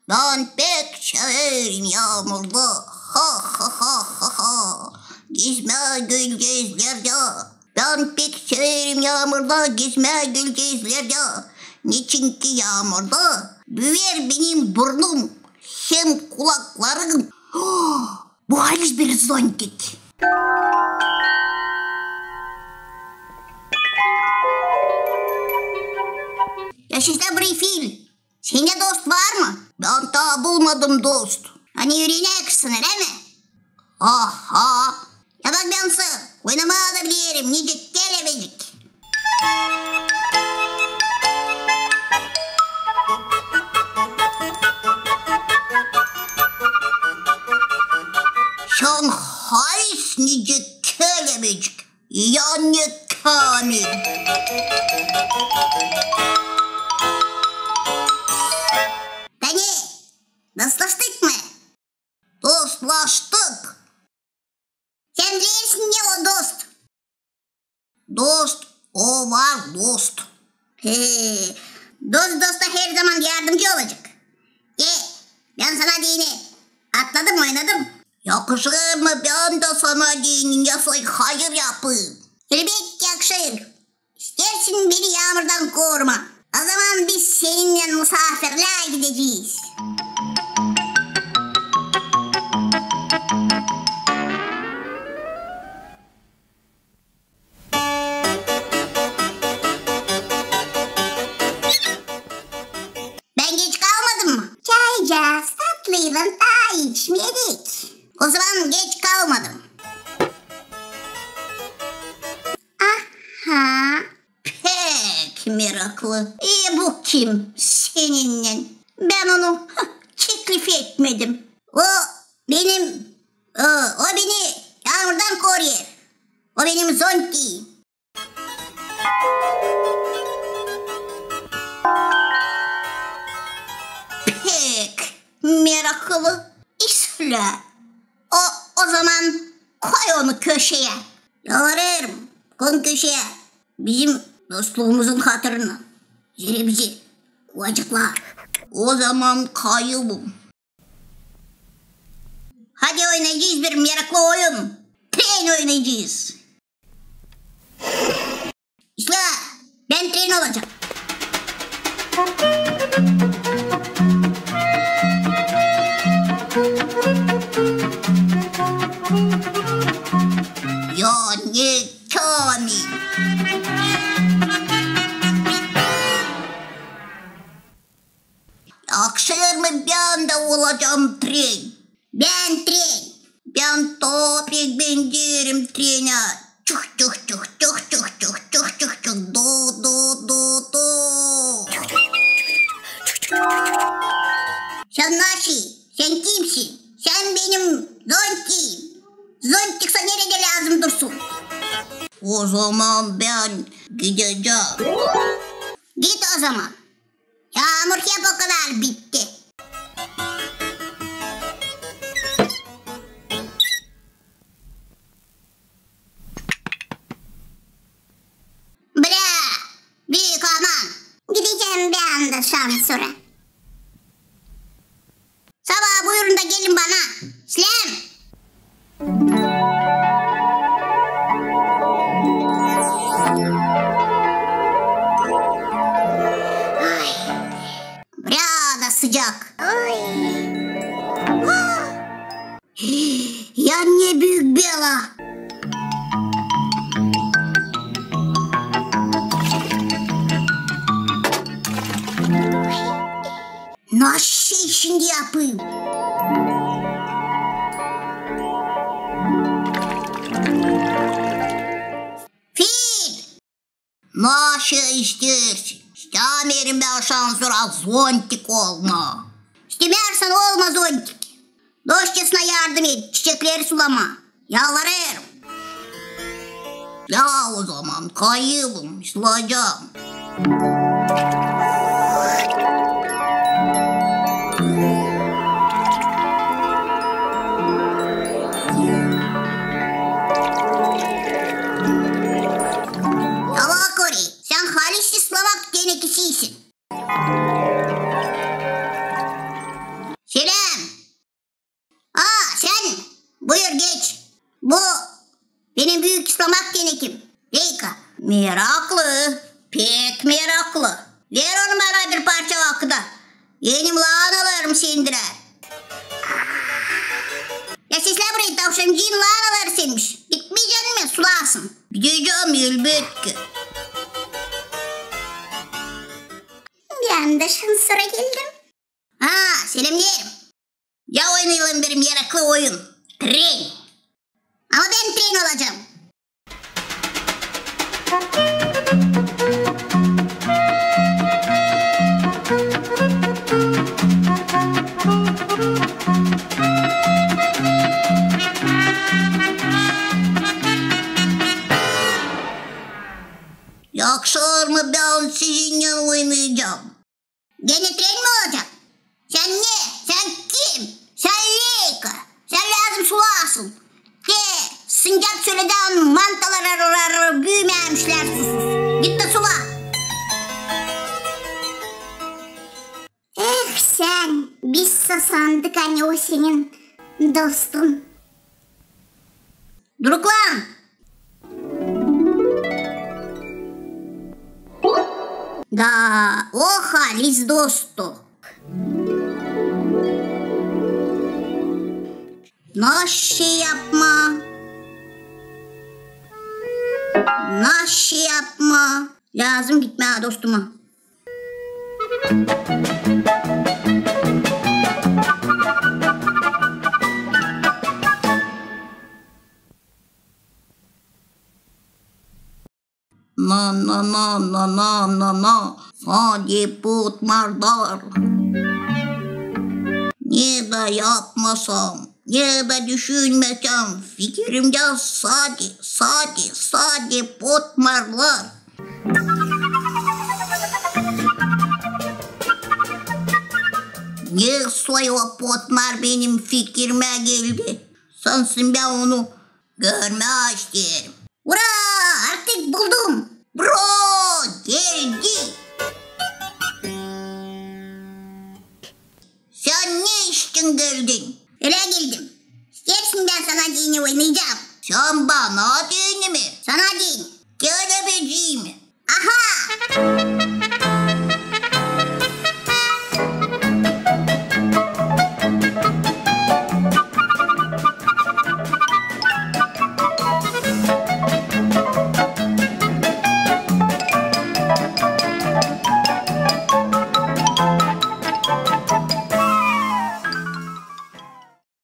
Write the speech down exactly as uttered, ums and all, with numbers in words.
Bän pek severim yaamurda, ha, ha, ha, ha, ha. Gezmää gölgelerdä. Bän pek severim yaamurda gezmää gölgelerdä. Neçinki yaamurda büüyer benim burnum hem kulaklarım. Bu haliz bir zontik. Ya sizdä bir fil. Sendä dost var mı? Bän taa bulmadım dost. Ani üürenäksän, ölä mi? Aha. Ya bak, bän sän oynamaa da bilerim, nicä kelebecik. Sän haliz nicä kelebecik. Ya ne, Kamil? Da ne, dostlaştık mı? Dostlaştık. Sän bilersin, ne o dost? Dost, o var dost. He, dost dosta herzaman yardımcı olacek. E, bän sana deyni atladım, oynadım. Yakışır mı bän dä sana deyni, ya soy hayır yapayım? Elbetki yakışır. İstersin beni yaamurdan koruma. Ozaman biz seninnän musaafirlää gidecez. Bän geç kalmadım mı? Çaycaaz, tatlıylan taa içmedik. Ozaman geç kalmadım. Aha. Pek meraklı. E, bu kim seninnän? Bän onu, ha, teklif etmedim. O benim, o, o beni yaamurdan koruêr. O benim zontiim. Pek meraklı. İslää. O, ozaman koy onu köşeyä. Yalvarêrım, koy köşeyä. Bizim dostluumuzun hatırına. Zerä bizi kovaceklar. Ozaman kayılım. Hadi oynayacez bir meraklı oyun. Tren oynayacez. İslää, bän tren olacam. Ya ne, Kamil? Yakışır mı bän dä olacam tren? Bän tren. Bän taa pek benzeerim trenä. Çık, çık, çık, çık, çık, çık, çık, çık, çık, do, do, do, do. Sän nasıl? Sän kimsin? Sän benim zontiim. Zontik sa neredä lääzım dursun? Ozaman bän gidecäm. Git ozaman. Yaamur hep o kadar bitti. Bra, büük aman. Gidecäm bän dä şansora. Sabaa buyurun da gelin bana. İslää. Ay, biraz da sıcak. Ay. Ah! Ya ne büük bela! Nasıl şindi yapayım? Fil! Nasıl isteersin? İstämeerim bän şansora zontik olmaa. İstämeersin, olma zontik. Dostçasına yardım et çiçekleri sulamaa. Yalvarêrım. Ya ozaman kayılım, sulayacam. Ava, Kori, sän halis islamak tenekesiysin. Meraklı, pek meraklı. Ver onu bana bir parça vakıda. Benim laanalarım sindirär. Ya seslä burayı, tavşancıın laanaları sinmiş. Gitmeyecän mi sulaasın? Gidecäm, elbetki. Bän dä şansora geldim. Ha, selämneerim. Ya oynayalım bir meraklı oyun. Tren. Ama bän tren olacam. Yakışêr mı bän sizinnän oynayacam? Genä tren mi olacak? Sän ne? Sän kim? Sän leyka. Sän lääzım sulaasın. Te, sıncap söleden mantalar arılar büümämişlär susuz. Git dä sulaa. Eh, sän, biz sä sandık, ani o senin dostun. Duruklan! Da, o halis dostluk. Naşey yapmaa? Naşey yapmaa? Lääzım gitmää dostuma. Na, na, na, na, na, na, na. Sade potmarlar. Ne dä yapmasam, ne dä düşünmesem, fikirimdä sade, sade, sade potmarlar. Ne soy o potmar benim fikirimä geldi? Sansın bän onu görmää isteerim. Ura! Artık buldum.